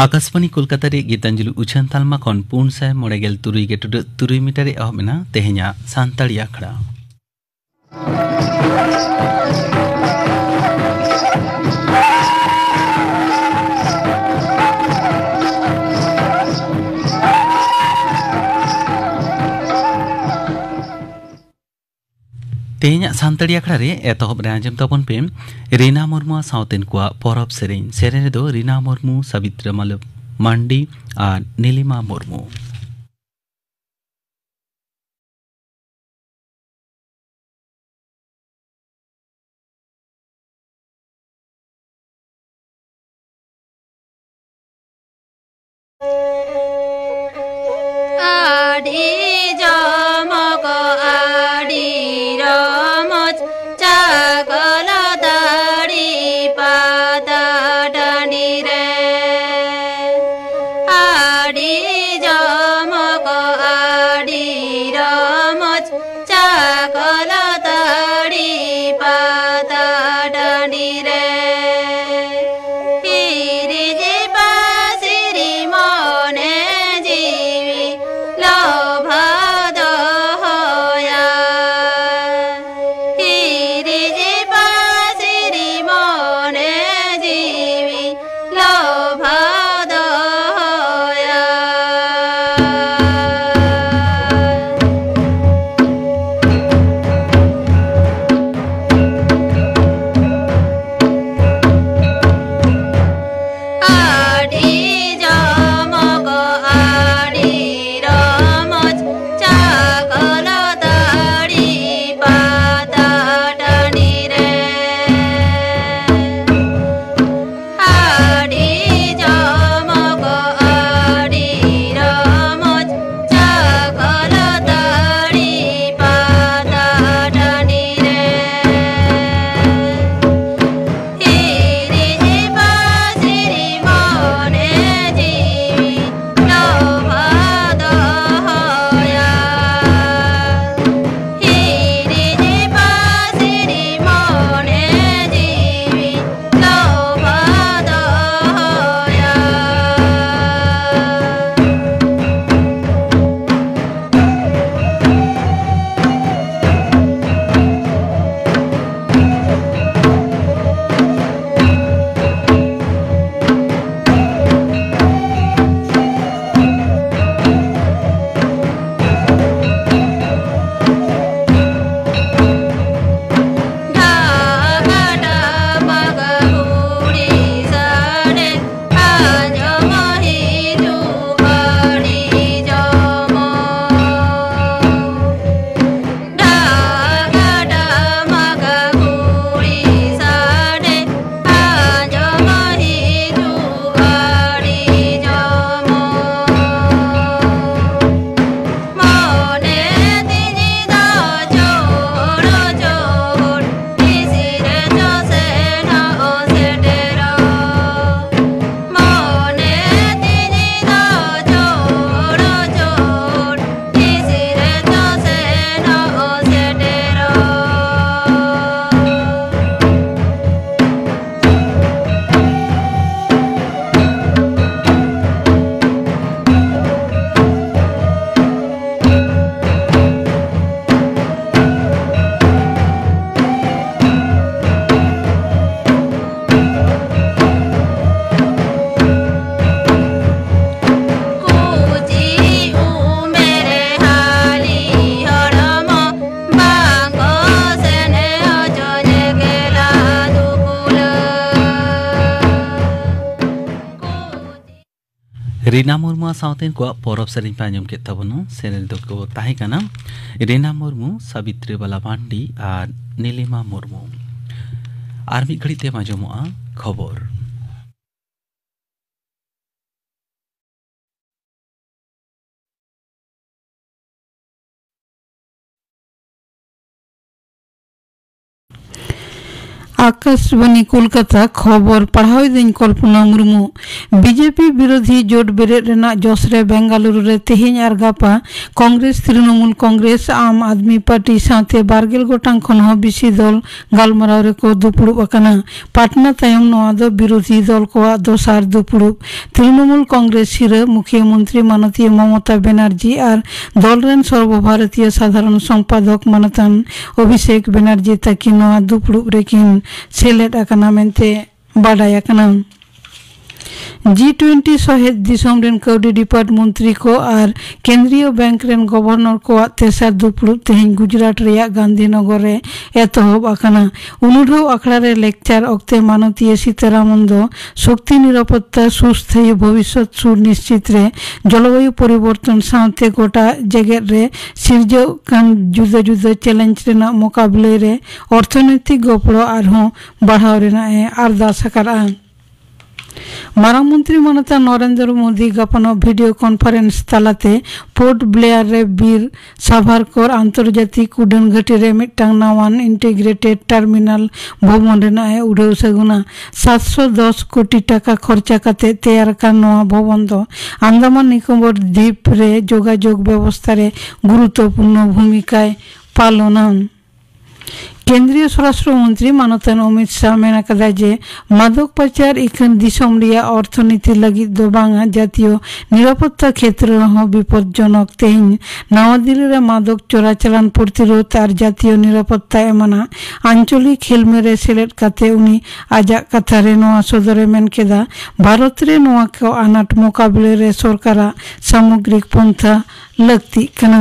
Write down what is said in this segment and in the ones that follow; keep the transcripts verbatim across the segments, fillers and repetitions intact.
ᱟᱠᱟᱥᱵᱟᱱᱤ ᱠᱳᱞᱠᱟᱛᱟ ᱨᱮ ᱜᱤᱛᱟᱧᱡᱚᱞᱤ ᱩᱪᱷᱟᱹᱱ ᱛᱟᱞᱢᱟ ᱠᱷᱚᱱ ᱯᱩᱱ ᱥᱟᱭ ᱢᱚᱬᱮ ᱜᱮᱞ ᱛᱩᱨᱩᱭ ᱜᱮ ᱴᱩᱰᱟᱹᱜ ᱛᱩᱨᱩᱭ ᱢᱤᱴᱟᱨ ᱨᱮ ᱮᱦᱚᱵ ᱮᱱᱟ ᱛᱮᱦᱮᱧᱟᱜ ᱥᱟᱱᱛᱟᱲᱤ ᱟᱠᱷᱲᱟ᱾ ᱛᱮᱦᱮᱧᱟᱜ ᱥᱟᱱᱛᱟᱲᱤ ᱟᱠᱷᱲᱟ ᱨᱮ ᱮᱛᱚᱦᱚᱵ ᱨᱮ ᱟᱸᱡᱚᱢ ᱛᱟᱵᱚᱱ ᱯᱮ ᱨᱤᱱᱟ ᱢᱩᱨᱢᱩ ᱥᱟᱶᱛᱮᱱ ᱠᱚᱣᱟᱜ ᱯᱚᱨᱚᱵᱽ ᱥᱮᱨᱮᱧ᱾ ᱥᱮᱨᱮᱧ ᱨᱮᱫᱚ ᱨᱤᱱᱟ ᱢᱩᱨᱢᱩ, ᱥᱟᱵᱤᱛᱨᱟ ᱢᱟᱞᱚ ᱢᱟᱱᱰᱤ ᱟᱨ ᱱᱤᱞᱤᱢᱟ ᱢᱩᱨᱢᱩ᱾ ᱟᱹᱰᱤ ᱡᱚᱢᱚᱠ ᱟᱹᱰᱤ ᱨᱚᱢᱚᱡᱽ ᱪᱟᱠᱚᱞ ᱛᱟᱹᱲᱤ ᱯᱟᱛᱟ ᱴᱟᱺᱰᱤ ᱨᱮ᱾ ᱟᱹᱰᱤ ᱡᱚᱢᱚᱠ ᱟᱹᱰᱤ ᱨᱚᱢᱚᱡᱽ ᱪᱟᱠᱚᱞ ᱛᱟᱹᱲᱤ ᱯᱟᱛᱟ ᱴᱟᱺᱰᱤ ᱨᱮ᱾ ᱦᱤᱨᱤᱡ ᱯᱟᱹᱥᱤᱨ ᱢᱚᱱᱮ ᱡᱤᱣᱤ ᱞᱚᱵᱷᱟ ᱫᱚᱦᱚᱭᱟ᱾ ᱦᱤᱨᱤᱡ ᱨᱤᱱᱟ ᱢᱩᱨᱢᱩ ᱥᱟᱶᱛᱮ ᱩᱱᱠᱩᱣᱟᱜ ᱯᱚᱨᱚᱵᱽ ᱥᱮᱨᱮᱧ ᱯᱮ ᱟᱸᱡᱚᱢ ᱠᱮᱫ ᱛᱟᱵᱚᱱᱟ᱾ ᱥᱮᱨᱮᱧ ᱫᱚᱠᱚ ᱛᱟᱦᱮᱸ ᱠᱟᱱᱟ ᱨᱤᱱᱟ ᱢᱩᱨᱢᱩ, ᱥᱟᱵᱤᱛᱨᱤ ᱵᱟᱞᱟ ᱢᱟᱱᱰᱤ ᱟᱨ ᱱᱤᱞᱤᱢᱟ ᱢᱩᱨᱢᱩ᱾ ᱟᱨ ᱢᱤᱫ ᱜᱷᱟᱹᱲᱤᱡ ᱛᱮᱢ ᱟᱸᱡᱚᱢᱚᱜᱼᱟ ᱠᱷᱚᱵᱚᱨ᱾ ᱟᱠᱟᱥᱵᱟᱱᱤ ᱠᱳᱞᱠᱟᱛᱟ, ᱠᱷᱚᱵᱚᱨ ᱯᱟᱲᱦᱟᱣ ᱮᱫᱟᱹᱧ ᱠᱚᱞᱯᱚᱱᱟ ᱢᱩᱨᱢᱩ᱾ ᱵᱤᱡᱮᱯᱤ ᱵᱤᱨᱳᱫᱷᱤ ᱡᱳᱴ ᱵᱮᱨᱮᱫ ᱨᱮᱱᱟᱜ ᱡᱚᱥ ᱨᱮ ᱵᱮᱝᱜᱟᱞᱩᱨᱩ ᱨᱮ ᱛᱮᱦᱮᱧ ᱟᱨ ᱜᱟᱯᱟ ᱠᱚᱝᱜᱨᱮᱥ, ᱛᱨᱤᱱᱚᱢᱩᱞ ᱠᱚᱝᱜᱨᱮᱥ, ᱟᱢ ᱟᱫᱢᱤ ᱯᱟᱨᱴᱤ ᱥᱟᱶᱛᱮ ᱵᱟᱨ ᱜᱮᱞ ᱜᱚᱴᱟᱝ ᱠᱷᱚᱱ ᱦᱚᱸ ᱵᱮᱥᱤ ᱫᱚᱞ ᱜᱟᱞᱢᱟᱨᱟᱣ ᱨᱮᱠᱚ ᱫᱩᱯᱲᱩᱵ ᱟᱠᱟᱱᱟ᱾ ᱯᱟᱴᱱᱟ ᱛᱟᱭᱚᱢ ᱱᱚᱣᱟ ᱫᱚ ᱵᱤᱨᱳᱫᱷᱤ ᱫᱚᱞ ᱠᱚᱣᱟᱜ ᱫᱚᱥᱟᱨ ᱫᱩᱯᱲᱩᱵ᱾ ᱛᱨᱤᱱᱚᱢᱩᱞ ᱠᱚᱝᱜᱨᱮᱥ ᱥᱤᱨᱟᱹ ᱢᱩᱠᱷᱤᱭᱟᱹ ᱢᱚᱱᱛᱨᱤ ᱢᱟᱱᱚᱛᱤᱭᱟᱹ ᱢᱚᱢᱚᱛᱟ ᱵᱮᱱᱟᱨᱡᱤ ᱟᱨ ᱫᱚᱞ ᱨᱮᱱ ᱥᱚᱨᱵᱚ ᱵᱷᱟᱨᱚᱛᱤᱭᱚ ᱥᱟᱫᱷᱟᱨᱚᱱ ᱥᱚᱢᱯᱟᱫᱚᱠ ᱢᱟᱱᱚᱛᱟᱱ ᱚᱵᱷᱤᱥᱮᱠ ᱵᱮᱱᱟᱨᱡᱤ ᱛᱟᱹᱠᱤᱱ ᱱᱚᱣᱟ ᱫᱩᱯᱲᱩᱵ ᱨᱮᱠᱤᱱ ᱥᱮᱞᱮᱫ ᱟᱠᱟᱱᱟ ᱢᱮᱱᱛᱮ ᱵᱟᱰᱟᱭ ᱟᱠᱟᱱᱟ᱾ ᱡᱤ ᱴᱩᱭᱮᱱᱴᱤ ᱥᱚᱦᱮᱫ ᱫᱤᱥᱚᱢ ᱨᱮᱱ ᱠᱟᱹᱣᱰᱤ ᱰᱤᱯᱟᱨᱴ ᱢᱚᱱᱛᱨᱤ ᱠᱚ ᱟᱨ ᱠᱮᱱᱫᱨᱤᱭᱚ ᱵᱮᱝᱠ ᱨᱮᱱ ᱜᱚᱵᱷᱚᱨᱱᱚᱨ ᱠᱚᱣᱟᱜ ᱛᱮᱥᱟᱨ ᱫᱩᱯᱲᱩᱵ ᱛᱮᱦᱮᱧ ᱜᱩᱡᱽᱨᱟᱴ ᱨᱮᱭᱟᱜ ᱜᱟᱱᱫᱷᱤᱱᱚᱜᱚᱨ ᱨᱮ ᱮᱛᱚᱦᱚᱵ ᱟᱠᱟᱱᱟ᱾ ᱩᱱᱩᱰᱷᱟᱹᱣ ᱟᱠᱷᱲᱟ ᱨᱮ ᱞᱮᱠᱪᱟᱨ ᱚᱠᱛᱮ ᱢᱟᱱᱚᱛᱤᱭᱟᱹ ᱥᱤᱛᱟᱨᱟᱢᱚᱱ ᱫᱚ ᱥᱚᱠᱛᱤ ᱱᱤᱨᱟᱯᱚᱛᱛᱟ, ᱥᱩᱥᱛᱷᱟᱭᱤ ᱵᱷᱚᱵᱤᱥᱥᱚᱛ ᱥᱩᱱᱤᱥᱪᱤᱛ ᱨᱮ ᱡᱚᱞᱚᱵᱟᱭᱩ ᱯᱚᱨᱤᱵᱚᱨᱛᱚᱱ ᱥᱟᱶᱛᱮ ᱜᱚᱴᱟ ᱡᱮᱜᱮᱛ ᱨᱮ ᱥᱤᱨᱡᱟᱹᱜ ᱠᱟᱱ ᱡᱩᱫᱟᱹ ᱡᱩᱫᱟᱹ ᱪᱮᱞᱮᱧᱡᱽ ᱨᱮᱱᱟᱜ ᱢᱚᱠᱟᱵᱤᱞᱟᱹᱭ ᱨᱮ ᱚᱨᱛᱷᱚᱱᱳᱭᱛᱤᱠ ᱜᱚᱯᱚᱲᱚ ᱟᱨᱦᱚᱸ ᱵᱟᱲᱦᱟᱣ ᱨᱮᱱᱟᱜ ᱮ ᱟᱨᱫᱟᱥ ᱟᱠᱟᱫᱼᱟ᱾ ᱢᱟᱨᱟᱝ ᱢᱚᱱᱛᱨᱤ ᱢᱟᱱᱚᱛᱟᱱ ᱱᱚᱨᱮᱱᱫᱨᱚ ᱢᱳᱫᱤ ᱜᱟᱯᱟᱱᱚᱜ ᱵᱷᱤᱰᱤᱭᱳ ᱠᱚᱱᱯᱷᱟᱨᱮᱱᱥ ᱛᱟᱞᱟᱛᱮ ᱯᱳᱨᱴ ᱵᱞᱮᱭᱟᱨ ᱨᱮ ᱵᱤᱨ ᱥᱟᱵᱷᱟᱨᱠᱚᱨ ᱟᱱᱛᱚᱨᱡᱟᱛᱤᱠ ᱩᱰᱟᱹᱱ ᱜᱷᱟᱹᱴᱤ ᱨᱮ ᱢᱤᱫᱴᱟᱝ ᱱᱟᱣᱟᱱ ᱤᱱᱴᱤᱜᱨᱮᱴᱮᱰ ᱴᱟᱨᱢᱤᱱᱟᱞ ᱵᱷᱚᱵᱚᱱ ᱨᱮᱱᱟᱜ ᱮ ᱩᱰᱷᱟᱹᱣ ᱥᱟᱹᱜᱩᱱᱟ᱾ ᱥᱟᱛᱥᱚ ᱫᱚᱥ ᱠᱳᱴᱤ ᱴᱟᱠᱟ ᱠᱷᱚᱨᱪᱟ ᱠᱟᱛᱮ ᱛᱮᱭᱟᱨ ᱟᱠᱟᱱ ᱱᱚᱣᱟ ᱵᱷᱚᱵᱚᱱ ᱫᱚ ᱟᱱᱫᱟᱢᱟᱱ ᱱᱤᱠᱳᱵᱚᱨ ᱫᱤᱯ ᱨᱮ ᱡᱳᱜᱟᱡᱳᱜᱽ ᱵᱮᱵᱚᱥᱛᱷᱟ ᱨᱮ ᱜᱩᱨᱩᱛᱛᱚᱯᱩᱨᱱᱚ ᱵᱷᱩᱢᱤᱠᱟᱭ ᱯᱟᱞᱚᱱᱟ᱾ ᱠᱮᱱᱫᱨᱤᱭᱚ ᱥᱚᱨᱟᱥᱴᱨᱚ ᱢᱚᱱᱛᱨᱤ ᱢᱟᱱᱚᱛᱟᱱ ᱚᱢᱤᱛ ᱥᱟᱦ ᱢᱮᱱ ᱟᱠᱟᱫᱟ ᱡᱮ ᱢᱟᱫᱚᱠ ᱯᱟᱪᱟᱨ ᱤᱠᱷᱟᱹᱱ ᱫᱤᱥᱚᱢ ᱨᱮᱭᱟᱜ ᱚᱨᱛᱷᱚᱱᱤᱛᱤ ᱞᱟᱹᱜᱤᱫ ᱫᱚ ᱵᱟᱝᱟ, ᱡᱟᱹᱛᱤᱭᱚ ᱱᱤᱨᱟᱯᱚᱛᱛᱟ ᱠᱷᱮᱛᱨᱚ ᱨᱮᱦᱚᱸ ᱵᱤᱯᱚᱫᱽᱡᱚᱱᱚᱠ᱾ ᱛᱮᱦᱮᱧ ᱱᱟᱣᱟ ᱫᱤᱞᱞᱤ ᱨᱮ ᱢᱟᱫᱚᱠ ᱪᱚᱨᱟᱪᱟᱞᱟᱱ ᱯᱨᱚᱛᱤᱨᱳᱫᱷ ᱟᱨ ᱡᱟᱹᱛᱤᱭᱚ ᱱᱤᱨᱟᱯᱚᱛᱛᱟ ᱮᱢᱟᱱᱟᱜ ᱟᱧᱪᱚᱞᱤᱠ ᱦᱮᱞᱢᱮ ᱨᱮ ᱥᱮᱞᱮᱫ ᱠᱟᱛᱮ ᱩᱱᱤ ᱟᱡᱟᱜ ᱠᱟᱛᱷᱟ ᱨᱮ ᱱᱚᱣᱟ ᱥᱚᱫᱚᱨᱮ ᱢᱮᱱ ᱠᱮᱫᱟ, ᱵᱷᱟᱨᱚᱛ ᱨᱮ ᱱᱚᱣᱟ ᱠᱚ ᱟᱱᱟᱴ ᱢᱚᱠᱟᱵᱤᱞᱟᱹ ᱨᱮ ᱥᱚᱨᱠᱟᱨᱟᱜ ᱥᱟᱢᱚᱜᱽᱨᱤᱠ ᱯᱚᱱᱛᱷᱟ ᱞᱟᱹᱠᱛᱤᱜ ᱠᱟᱱᱟ᱾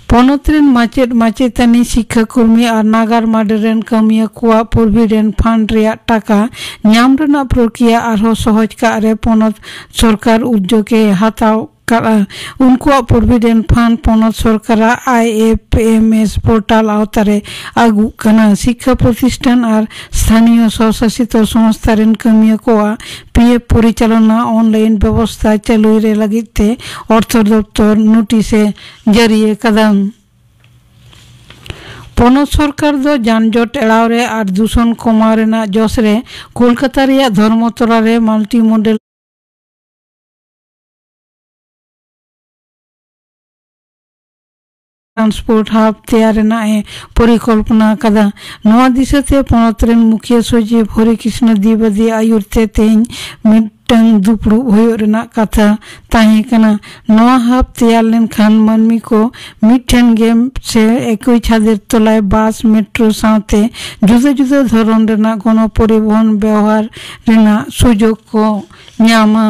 ᱯᱚᱱᱚᱛ ᱨᱮᱱ ᱢᱟᱪᱮᱫ ᱢᱟᱪᱮᱛᱟᱹᱱᱤ, ᱥᱤᱠᱠᱷᱟ ᱠᱚᱨᱢᱤ ᱟᱨ ᱱᱟᱜᱟᱨ ᱢᱟᱰᱮ ᱨᱮᱱ ᱠᱟᱹᱢᱤᱭᱟᱹ ᱠᱚᱣᱟᱜ ᱯᱨᱚᱵᱷᱤᱰᱮᱱᱴ ᱯᱷᱟᱱᱰ ᱨᱮᱭᱟᱜ ᱴᱟᱠᱟ ᱧᱟᱢ ᱨᱮᱱᱟᱜ ᱯᱨᱚᱠᱨᱤᱭᱟ ᱟᱨᱦᱚᱸ ᱥᱚᱦᱚᱡ ᱠᱟᱜ ᱨᱮ ᱯᱚᱱᱚᱛ ᱥᱚᱨᱠᱟᱨ ᱩᱫᱽᱡᱳᱜᱽ ᱮ ᱦᱟᱛᱟᱣ ᱠᱟᱜᱼᱟ᱾ ᱩᱱᱠᱩᱣᱟᱜ ᱯᱨᱚᱵᱷᱤᱰᱮᱱᱴ ᱯᱷᱟᱱᱰ ᱯᱚᱱᱚᱛ ᱥᱚᱨᱠᱟᱨᱟᱜ I F M S portal ᱟᱣᱛᱟ ᱨᱮ ᱟᱹᱜᱩᱜ ᱠᱟᱱᱟ᱾ ᱥᱤᱠᱠᱷᱟ ᱯᱨᱚᱛᱤᱥᱴᱷᱟᱱ ᱟᱨ ᱥᱛᱷᱟᱱᱤᱭᱚ ᱥᱚᱥᱟᱥᱤᱛᱚ ᱥᱚᱝᱥᱛᱷᱟ ᱨᱮᱱ ᱠᱟᱹᱢᱤᱭᱟᱹ ᱠᱚᱣᱟᱜ ᱯᱤ ᱮᱯᱷ ᱯᱚᱨᱤᱪᱟᱞᱚᱱᱟ ᱚᱱᱞᱟᱭᱤᱱ ᱵᱮᱵᱚᱥᱛᱷᱟ ᱪᱟᱹᱞᱩᱭ ᱨᱮ ᱞᱟᱹᱜᱤᱫ ᱛᱮ ᱚᱨᱛᱷᱚ ᱫᱚᱯᱛᱚᱨ ᱱᱳᱴᱤᱥ ᱮ ᱡᱟᱹᱨᱤ ᱟᱠᱟᱫᱟ᱾ ᱯᱚᱱᱚᱛ ᱥᱚᱨᱠᱟᱨ ᱫᱚ ᱡᱟᱱᱡᱚᱴ ᱮᱲᱟᱣ ᱨᱮ ᱟᱨ ᱫᱩᱥᱚᱱ ᱠᱚᱢᱟᱣ ᱨᱮᱱᱟᱜ ᱡᱚᱥ ᱨᱮ ᱠᱳᱞᱠᱟᱛᱟ ᱨᱮᱭᱟᱜ ᱫᱷᱚᱨᱢᱚᱛᱚᱞᱟ ᱨᱮ ᱢᱟᱞᱴᱤ ᱢᱳᱰᱮᱞ ᱴᱨᱟᱱᱥᱯᱳᱨᱴ ᱦᱟᱵ ᱛᱮᱭᱟᱨ ᱨᱮᱱᱟᱜ ᱮ ᱯᱚᱨᱤᱠᱚᱞᱯᱚᱱᱟ ᱟᱠᱟᱫᱟ᱾ ᱱᱚᱣᱟ ᱫᱤᱥᱟᱹᱛᱮ ᱯᱚᱱᱚᱛ ᱨᱮᱱ ᱢᱩᱠᱷᱤᱭᱟᱹ ᱥᱚᱪᱤᱵᱽ ᱦᱚᱨᱤ ᱠᱨᱤᱥᱱᱚ ᱫᱤᱵᱟᱫᱤ ᱟᱭᱩᱨ ᱛᱮ ᱛᱮᱦᱮᱧ ᱢᱤᱫᱴᱟᱝ ᱫᱩᱯᱲᱩᱵ ᱦᱩᱭᱩᱜ ᱨᱮᱱᱟᱜ ᱠᱟᱛᱷᱟ ᱛᱟᱦᱮᱸ ᱠᱟᱱᱟ᱾ ᱱᱚᱣᱟ ᱦᱟᱵ ᱛᱮᱭᱟᱨ ᱞᱮᱱᱠᱷᱟᱱ ᱢᱟᱹᱱᱢᱤ ᱠᱚ ᱢᱤᱫᱴᱷᱮᱱ ᱜᱮ ᱥᱮ ᱮᱠᱳᱭ ᱪᱷᱟᱫᱮᱨ ᱛᱚᱞᱟᱭ ᱵᱟᱥ, ᱢᱮᱴᱨᱳ ᱥᱟᱶᱛᱮ ᱡᱩᱫᱟᱹ ᱡᱩᱫᱟᱹ ᱫᱷᱚᱨᱚᱱ ᱨᱮᱱᱟᱜ ᱜᱚᱱᱚ ᱯᱚᱨᱤᱵᱚᱦᱚᱱ ᱵᱮᱣᱦᱟᱨ ᱨᱮᱱᱟᱜ ᱥᱩᱡᱳᱜᱽ ᱠᱚ ᱧᱟᱢᱟ᱾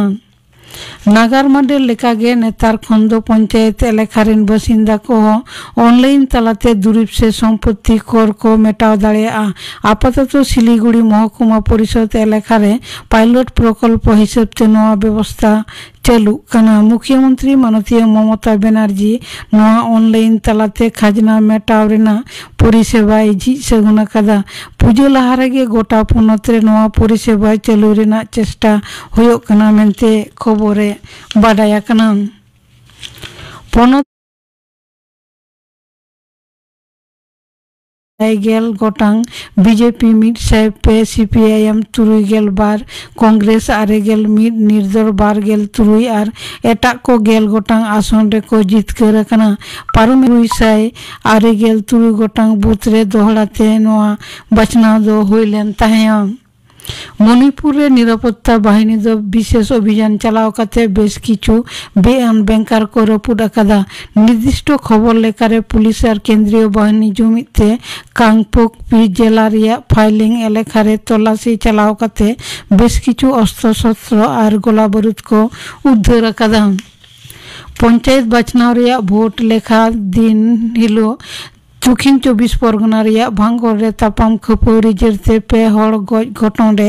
ᱱᱟᱜᱟᱨ ᱢᱟᱰᱮᱨ ᱞᱮᱠᱟᱜᱮ ᱱᱮᱛᱟᱨ ᱠᱷᱚᱱ ᱫᱚ ᱯᱚᱧᱪᱟᱭᱮᱛ ᱮᱞᱟᱠᱟ ᱨᱮᱱ ᱵᱟᱥᱤᱱᱫᱟ ᱠᱚᱦᱚᱸ ᱚᱱᱞᱟᱭᱤᱱ ᱛᱟᱞᱟᱛᱮ ᱫᱩᱨᱤᱵᱽ ᱥᱮ ᱥᱚᱢᱯᱚᱛᱛᱤ ᱠᱚᱨ ᱠᱚ ᱢᱮᱴᱟᱣ ᱫᱟᱲᱮᱭᱟᱜᱼᱟ᱾ ᱟᱯᱟᱛᱚᱛᱚ ᱥᱤᱞᱤᱜᱩᱲᱤ ᱢᱚᱦᱚᱠᱩᱢᱟ ᱯᱚᱨᱤᱥᱚᱫ ᱮᱞᱟᱠᱟ ᱨᱮ ᱯᱟᱭᱞᱚᱴ ᱯᱨᱚᱠᱚᱞᱯᱚ ᱦᱤᱥᱟᱹᱵ ᱛᱮ ᱱᱚᱣᱟ ᱵᱮᱵᱚᱥᱛᱟ ᱪᱟᱹᱞᱩᱜ ᱠᱟᱱᱟ᱾ ᱢᱩᱠᱷᱭᱟᱹ ᱢᱚᱱᱛᱨᱤ ᱢᱟᱱᱚᱛᱤᱭᱟᱹ ᱢᱚᱢᱚᱛᱟ ᱵᱮᱱᱟᱨᱡᱤ ᱱᱚᱣᱟ ᱚᱱᱞᱟᱭᱤᱱ ᱛᱟᱞᱟᱛᱮ ᱠᱷᱟᱡᱽᱱᱟ ᱢᱮᱴᱟᱣ ᱨᱮᱱᱟᱜ ᱯᱚᱨᱤᱥᱮᱵᱟᱭ ᱡᱷᱤᱡ ᱥᱟᱹᱜᱩᱱ ᱟᱠᱟᱫᱟ᱾ ᱯᱩᱡᱟᱹ ᱞᱟᱦᱟ ᱨᱮᱜᱮ ᱜᱚᱴᱟ ᱯᱚᱱᱚᱛ ᱨᱮ ᱱᱚᱣᱟ ᱯᱚᱨᱤᱥᱮᱵᱟ ᱪᱟᱹᱞᱩ ᱨᱮᱱᱟᱜ ᱪᱮᱥᱴᱟ ᱦᱩᱭᱩᱜ ᱠᱟᱱᱟ ᱢᱮᱱᱛᱮ ᱠᱷᱚᱵᱚᱨ ᱨᱮ ᱵᱟᱰᱟᱭ ᱟᱠᱟᱱᱟ᱾ ᱯᱚᱱᱚᱛ ᱮᱭᱟᱭ ᱜᱮᱞ ᱜᱚᱴᱟᱝ, ᱵᱤ ᱡᱮ ᱯᱤ ᱢᱤᱫ ᱥᱟᱭ ᱯᱮ, ᱥᱤ ᱯᱤ ᱟᱭ ᱮᱢ ᱛᱩᱨᱩᱭ ᱜᱮᱞ ᱵᱟᱨ, ᱠᱚᱝᱜᱨᱮᱥ ᱟᱨᱮ ᱜᱮᱞ ᱢᱤᱫ, ᱱᱤᱨᱫᱚᱞ ᱵᱟᱨ ᱜᱮᱞ ᱛᱩᱨᱩᱭ ᱟᱨ ᱮᱴᱟᱜ ᱠᱚ ᱜᱮᱞ ᱜᱚᱴᱟᱝ ᱟᱥᱚᱱ ᱨᱮᱠᱚ ᱡᱤᱛᱠᱟᱹᱨ ᱟᱠᱟᱱᱟ᱾ ᱯᱟᱨᱚᱢ ᱛᱩᱨᱩᱭ ᱥᱟᱭ ᱟᱨᱮ ᱜᱮᱞ ᱛᱩᱨᱩᱭ ᱜᱚᱴᱟᱝ ᱵᱩᱛᱷ ᱨᱮ ᱫᱚᱦᱲᱟ ᱛᱮ ᱱᱚᱣᱟ ᱵᱟᱪᱷᱱᱟᱣ ᱫᱚ ᱦᱩᱭ ᱞᱮᱱ ᱛᱟᱦᱮᱸᱫ᱾ ᱢᱚᱱᱤᱯᱩᱨ ᱨᱮ ᱱᱤᱨᱟᱯᱚᱛᱛᱟ ᱵᱟᱦᱤᱱᱤ ᱫᱚ ᱵᱤᱥᱮᱥ ᱚᱵᱷᱤᱡᱟᱱ ᱪᱟᱞᱟᱣ ᱠᱟᱛᱮ ᱵᱮᱥ ᱠᱤᱪᱷᱩ ᱵᱮᱼᱟᱹᱱ ᱵᱮᱝᱠᱟᱨ ᱠᱚ ᱨᱟᱹᱯᱩᱫ ᱟᱠᱟᱫᱟ᱾ ᱱᱤᱨᱫᱤᱥᱴᱚ ᱠᱷᱚᱵᱚᱨ ᱞᱮᱠᱟᱨᱮ, ᱯᱩᱞᱤᱥ ᱟᱨ ᱠᱮᱱᱫᱨᱤᱭᱚ ᱵᱟᱦᱤᱱᱤ ᱡᱩᱢᱤᱫ ᱛᱮ ᱠᱟᱝᱯᱳᱠᱯᱤ ᱡᱮᱞᱟ ᱨᱮᱭᱟᱜ ᱯᱷᱟᱭᱞᱤᱝ ᱮᱞᱟᱠᱟ ᱨᱮ ᱛᱚᱞᱟᱥᱤ ᱪᱟᱞᱟᱣ ᱠᱟᱛᱮ ᱵᱮᱥ ᱠᱤᱪᱷᱩ ᱚᱥᱛᱨᱚ ᱥᱚᱥᱛᱨᱚ ᱟᱨ ᱜᱚᱞᱟ ᱵᱟᱹᱨᱩᱫ ᱠᱚ ᱩᱫᱽᱫᱷᱟᱹᱨ ᱟᱠᱟᱫᱟ᱾ ᱯᱚᱧᱪᱟᱭᱮᱛ ᱵᱟᱪᱷᱱᱟᱣ ᱨᱮᱭᱟᱜ ᱵᱷᱳᱴ ᱞᱮᱠᱷᱟ ᱫᱤᱱ ᱦᱤᱞᱳᱜ ᱫᱚᱠᱷᱤᱱ ᱪᱚᱵᱵᱤᱥ ᱯᱚᱨᱜᱚᱱᱟ ᱨᱮᱭᱟᱜ ᱵᱷᱟᱝᱜᱚᱲ ᱨᱮ ᱛᱟᱯᱟᱢ ᱠᱷᱟᱹᱯᱟᱹᱨᱤ ᱡᱮᱨᱛᱮ ᱯᱮ ᱦᱚᱲ ᱜᱚᱡ ᱜᱷᱚᱴᱚᱱ ᱨᱮ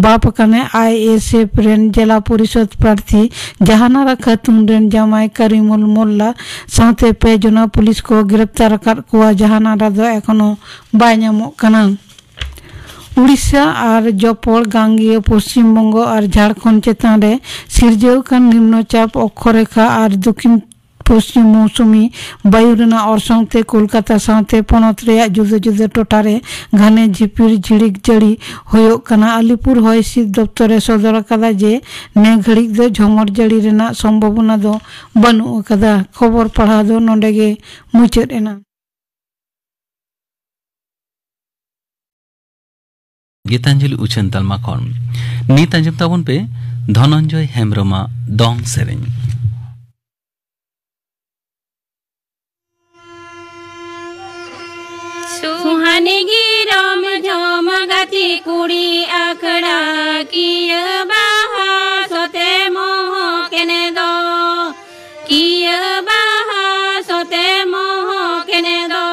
ᱵᱟᱯ ᱟᱠᱟᱱᱟᱭ ᱟᱭ ᱮᱥ ᱮᱯᱷ ᱨᱮᱱ ᱡᱮᱞᱟ ᱯᱚᱨᱤᱥᱚᱫ ᱯᱨᱟᱨᱛᱷᱤ ᱡᱟᱦᱟᱱᱟᱨᱟ ᱠᱷᱟᱛᱩᱱ ᱨᱮᱱ ᱡᱟᱢᱟᱭ ᱠᱟᱨᱤᱢᱩᱞ ᱢᱳᱞᱞᱟ ᱥᱟᱶᱛᱮ ᱯᱮ ᱡᱚᱱᱟ ᱯᱩᱞᱤᱥ ᱠᱚ ᱜᱨᱮᱯᱛᱟᱨ ᱟᱠᱟᱫ ᱠᱚᱣᱟ᱾ ᱡᱟᱦᱟᱱᱟᱨᱟ ᱫᱚ ᱮᱠᱷᱚᱱᱳ ᱵᱟᱭ ᱧᱟᱢᱚᱜ ᱠᱟᱱᱟ᱾ ᱩᱲᱤᱥᱥᱟ ᱟᱨ ᱡᱚᱯᱚᱲ ᱜᱟᱝᱜᱮᱭᱚ ᱯᱚᱥᱪᱤᱢ ᱵᱚᱝᱜᱚ ᱟᱨ ᱡᱷᱟᱲᱠᱷᱚᱸᱰ ᱪᱮᱛᱟᱱ ᱨᱮ ᱥᱤᱨᱡᱟᱹᱣ ᱟᱠᱟᱱ ᱱᱤᱢᱱᱚ ᱪᱟᱯ ᱚᱠᱠᱷᱚᱨᱮᱠᱷᱟ ᱟᱨ ᱫᱚᱠᱷᱤᱱ ᱯᱚᱥᱪᱤᱢ ᱢᱳᱣᱥᱩᱢᱤ ᱵᱟᱭᱩ ᱨᱮᱱᱟᱜ ᱚᱨᱥᱚᱝ ᱛᱮ ᱠᱳᱞᱠᱟᱛᱟ ᱥᱟᱶᱛᱮ ᱯᱚᱱᱚᱛ ᱨᱮᱭᱟᱜ ᱡᱩᱫᱟᱹ ᱡᱩᱫᱟᱹ ᱴᱚᱴᱷᱟ ᱨᱮ ᱜᱷᱟᱱᱮ ᱡᱷᱤᱯᱤᱨ ᱡᱷᱤᱲᱤᱠ ᱡᱟᱹᱲᱤ ᱦᱩᱭᱩᱜ ᱠᱟᱱᱟ᱾ ᱟᱞᱤᱯᱩᱨ ᱦᱚᱭ ᱦᱤᱸᱥᱤᱫ ᱫᱚᱯᱛᱚᱨ ᱮ ᱥᱚᱫᱚᱨ ᱟᱠᱟᱫᱟ ᱡᱮ ᱱᱮ ᱜᱷᱟᱹᱲᱤᱡ ᱫᱚ ᱡᱷᱚᱢᱚᱨ ᱡᱟᱹᱲᱤ ᱨᱮᱱᱟᱜ ᱥᱚᱢᱵᱷᱚᱵᱚᱱᱟ ᱫᱚ ᱵᱟᱹᱱᱩᱜ ᱟᱠᱟᱫᱟ᱾ ᱠᱷᱚᱵᱚᱨ ᱯᱟᱲᱦᱟᱣ ᱫᱚ ᱱᱚᱰᱮ ᱜᱮ ᱢᱩᱪᱟᱹᱫ ᱮᱱᱟ᱾ ᱜᱤᱛᱟᱧᱡᱚᱞᱤ ᱩᱪᱷᱟᱹᱱ ᱛᱟᱞᱢᱟ ᱠᱷᱚᱱ ᱱᱤᱛ ᱟᱸᱡᱚᱢ ᱛᱟᱵᱚᱱ ᱯᱮ ᱫᱷᱚᱱᱚᱱᱡᱚᱭ ᱦᱮᱢᱵᱨᱚᱢᱟᱜ ᱫᱚᱝ ᱥᱮᱨᱮᱧ᱾ ᱥᱩᱦᱟᱱᱤ ᱜᱤᱨᱚᱢ ᱡᱚᱢ ᱜᱟᱛᱮ ᱠᱩᱲᱤ ᱟᱠᱷᱲᱟ ᱠᱤᱭᱟᱹ ᱵᱟᱦᱟ ᱥᱚᱛᱮ ᱢᱚᱦᱚᱠ ᱮᱱᱮ ᱫᱚ, ᱠᱤᱭᱟᱹ ᱵᱟᱦᱟ ᱥᱚᱛᱮ ᱢᱚᱦᱚᱠ ᱮᱱᱮ ᱫᱚ᱾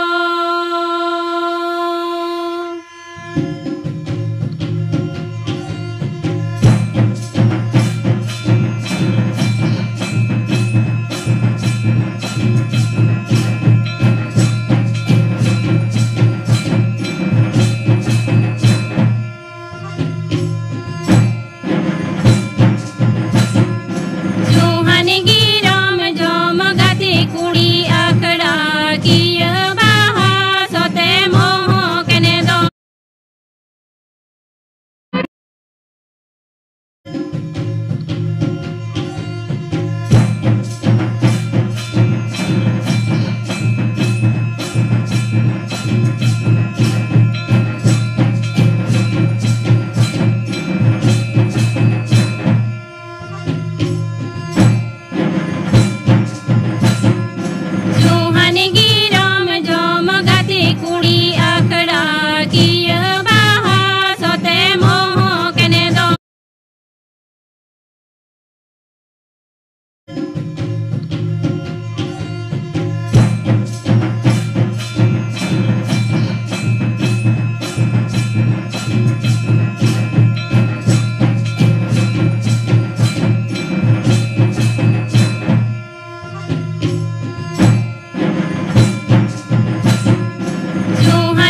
ᱥᱩᱦᱟᱱᱤ ᱜᱤᱨᱟᱢ ᱡᱚᱢ ᱜᱟᱛᱮ ᱠᱩᱲᱤ ᱟᱠᱷᱲᱟ ᱠᱤᱭᱟᱹ ᱵᱟᱦᱟ ᱥᱚᱛᱮ ᱢᱚᱦᱚᱠ ᱮᱱᱮ ᱫᱚ᱾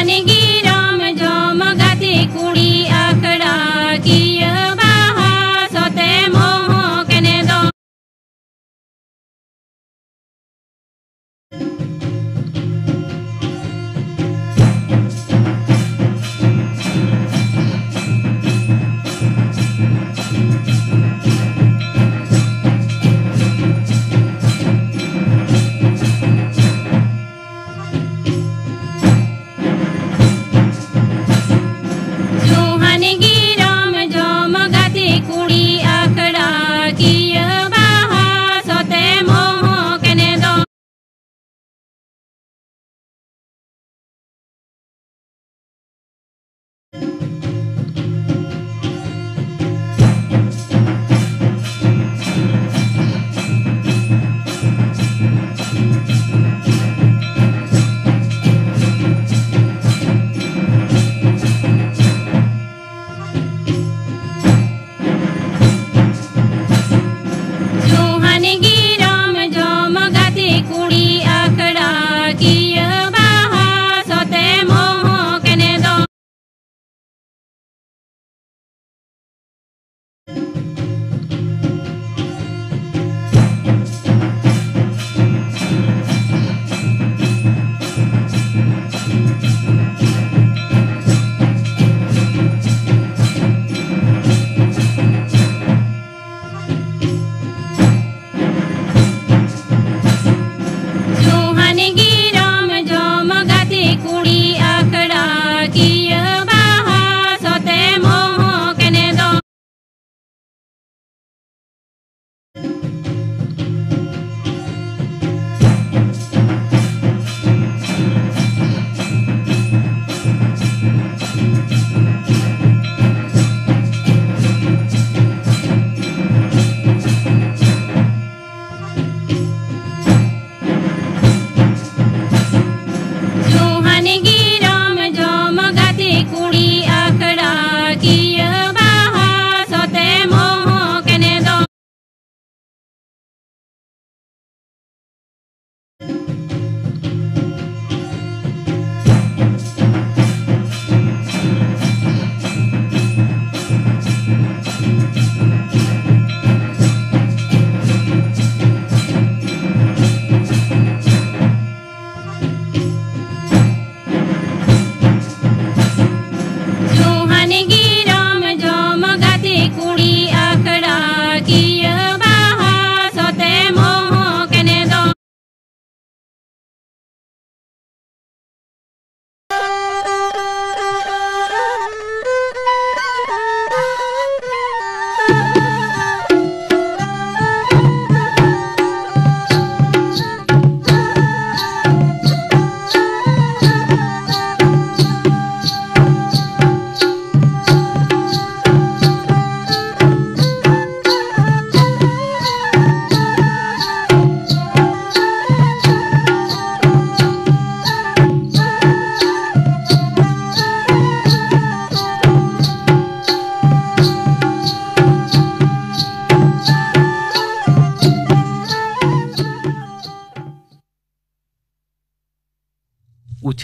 ᱥᱤᱸᱜᱤᱨᱟᱢ ᱡᱚᱢ ᱜᱟᱛᱮ ᱠᱩᱲᱤ ᱟᱠᱷᱲᱟ ᱠᱤᱭᱟᱹ ᱵᱟᱦᱟ ᱥᱚᱛᱮ ᱢᱚᱦᱚᱠ ᱮᱱᱮ ᱫᱚ᱾